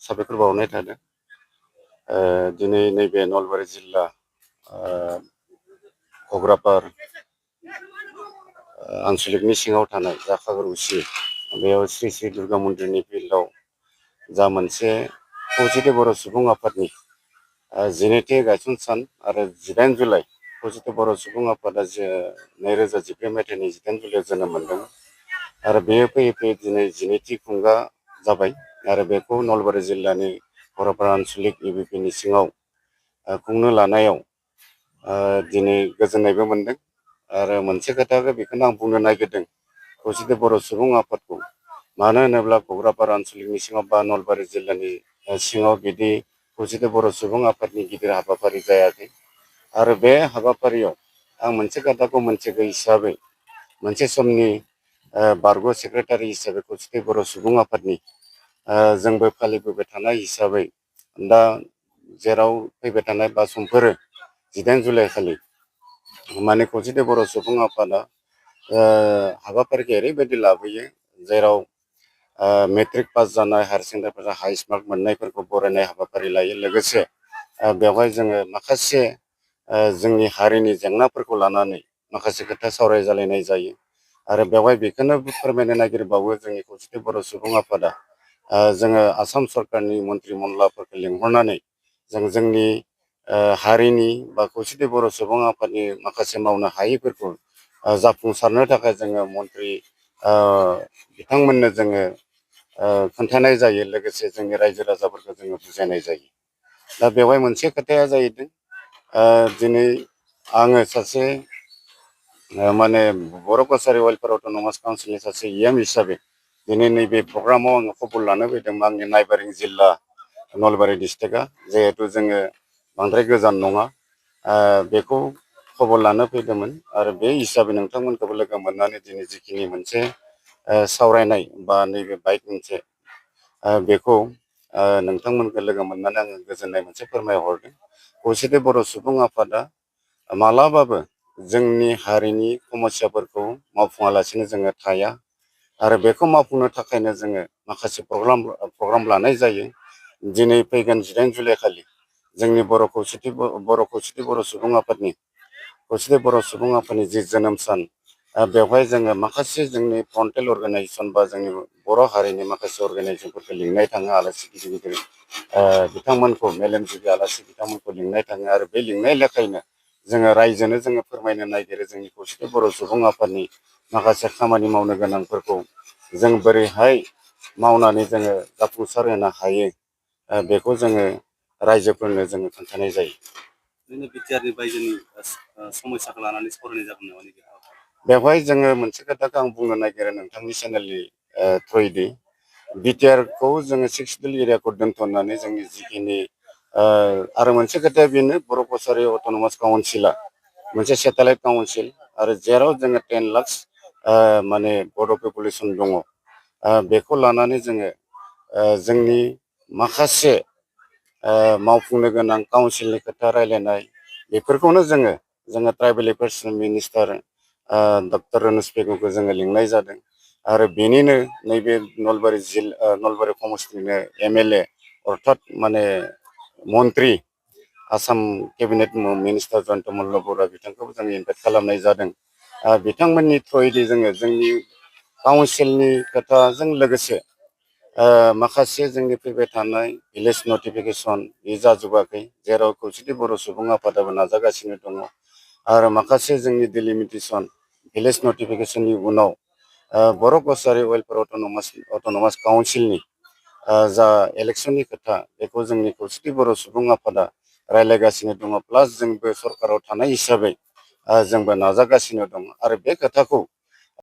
साबायखर बावनाय थादों। दिनै नैबे नलबारि जिल्ला घग्रापार आनसलिकनि सिङाव थानाय जा खागरगुसि बेयाव श्री श्री दुर्गा मन्दिरनि फिल्डआव जा मोनसे खौसेथि बर' सुबुं आफादनि 12थि गायसन सान आरो 18 जुलाइ खौसेथि बर' सुबुं आफादा 2014 मायथाइनि 18 जुलाइआव जोनोम मोनदों आरो बेयो फैयै फैयै दिनै 12थि खुंगा जाबाय आरो बेखौ नलबारि जिल्लानि घग्रापार आनसलिक इउबिपिनि सिङाव खुंनो लानायाव दिनै गोजोननायबो मोनदों आरो मोनसे खोथाखौ बेखौनो आं बुंनो नागिरदों खौसेथि बर' सुबुं आफादखौ मानो होनोब्ला घग्रापार आनसलिकनि सिङाव बा नलबारि जिल्लानि सिङाव बिदि खौसेथि बर' सुबुं आफादनि गिदिर हाबाफारि जायाखै आरो बे हाबाफारियाव आं मोनसे खोथाखौ मोनथिगौ हिसाबै मोनसे समनि बारग' सेक्रेटारि हिसाबै खौसेथि बर' सुबुं आफादनि जोंबो फालिबोबाय थानाय हिसाबै दा जेराव फैबाय थानाय बा समफोरो 18 जुलाइ खालि माने खौसेथि बर' सुबुं आफादा हाबाफारिखौ ओरैबायदि लाबोयो जेराव मेट्रिक पास जानाय हायार सेकेन्डारिफोरा हाइस्ट मार्क मोननायफोरखौ बरायनाय हाबाफारि लायो लोगोसे बेवहाय जोङो माखासे जोंनि हारिनि जेंनाफोरखौ लानानै माखासे खोथा सावरायजालायनाय जायो आरो बेवहाय बेखौनो फोरमायनो नागिरबावो जोंनि खौसेथि बर' सुबुं आफादा जोङो आसाम सरकारनि मन्त्रि मनलाफोरखौ लिंहरनानै जोंनि हारिनि बा खौसेथि बर' सुबुं आफादनि माखासे मावनो हायैफोरखौ जाफुंसारनो थाखाय जोङो मन्त्रि बिथांमोननो जोङो खोन्थानाय जायो लोगोसे जोंनि रायजो राजाफोरखौ जोङो बुजायनाय जायो। दा बेवहाय मोनसे खोथाया जाहैदों दिनै आङो सासे माने बर' कसारि वेलफेयार अट'नमास काउन्सिलनि सासे EM हिसाबै दिनै नैबे प्रग्रामाव आङो खबर लानो फैदों आंनि नाइबारिं जिल्ला नलबारि डिस्ट्रिक्टआ जिहेतु जोङो बांद्राय गोजान नङा बेखौ खबर लानो फैदोंमोन आरो बे हिसाबै नोंथांमोनखौबो लोगो मोननानै दिनै जिखिनि मोनसे सावरायनाय बा नैबे बाइक मोनसे बेखौ नोंथांमोनखौ लोगो मोननानै आङो गोजोननाय मोनसे फोरमायहरदों। खौसेथि बर' सुबुं आफादा मालाबाबो जोंनि हारिनि समस्याफोरखौ मावफुङालासिनो जोङो थाया आरो बेखौ मावफुंनो थाखायनो जोङो माखासे प्रग्राम लानाय जायो। दिनै फैगोन 18 जुलाइ खालि जोंनि बर' खौसेथि बर' सुबुं आफादनि जि जोनोम सान बेवहाय जोङो माखासे जोंनि फ्रन्टेल अर्गानाइजेसन बा जोंनि बर' हारिनि माखासे अर्गानाइजेसनफोरखौ लिंनाय थाङो आलासि गिदिर गिदिर बिथांमोनखौ मेलेमजिबि आलासि बिथांमोनखौ लिंनाय थाङो आरो बे लिंनाय लेखायैनो जोङो रायजोनो जोङो फोरमायनो नागिरो जोंनि खौसेथि बर' सुबुं आफादनि माखासे खामानि मावनो गोनांफोरखौ जों बोरैहाय मावनानै जोङो जाफुंसार होनो हायो बेखौ जोङो रायजोफोरनो जोङो खोन्थानाय जायो। बिटिआरनि बायजोनि समस्याखौ लानानै सावरायनाय जागोन नामा? बेवहाय जोङो मोनसे खोथाखौ आं बुंनो नागिरो नोंथांनि चेनेलनि थ्रुयै बिटिआरखौ जोङो 6 बिल एरियाखौ दोनथ'नानै जोंनि जिखिनि आरो मोनसे खोथाया बेनो बर' कसारि अट'नमास काउन्सिला मोनसे सेटेलाइट काउन्सिल आरो जेराव जोङो 10 लाख माने बर' पपुलेसन दङ बेखौ लानानै जोङो जोंनि माखासे मावफुंनो गोनां काउन्सिलनि खोथा रायलायनाय बेफोरखौनो जोङो tribal affairs minister doctor Ranoj पेगुखौ जोङो लिंनाय जादों आरो बेनिनो नैबे नलबारि समस्तिनिनो MLA अर्थात माने मन्त्रि आसाम केबिनेट मिनिस्टार जयन्त मल्ल बरा बिथांखौबो जों इनभाइट खालामनाय जादों। बिथांमोननि थ्रुयै जोङो जोंनि काउन्सिलनि खोथाजों लोगोसे माखासे जोंनि फैबाय थानाय भिलेज नटिफिकेसन बे जाजोबाखै जेराव खौसेथि बर' सुबुं आफादाबो नाजागासिनो दङ आरो माखासे जोंनि डिलिमिटेसन भिलेज नटिफिकेसननि उनाव बर' कसारि वेलफेयार अट'नमास काउन्सिलनि जा इलेक्सननि खोथा बेखौ जोंनि खौसेथि बर' सुबुं आफादा रायज्लायगासिनो दङ प्लास जोंबो सरकाराव थानाय हिसाबै जोंबो नाजागासिनो दङ आरो बे खोथाखौ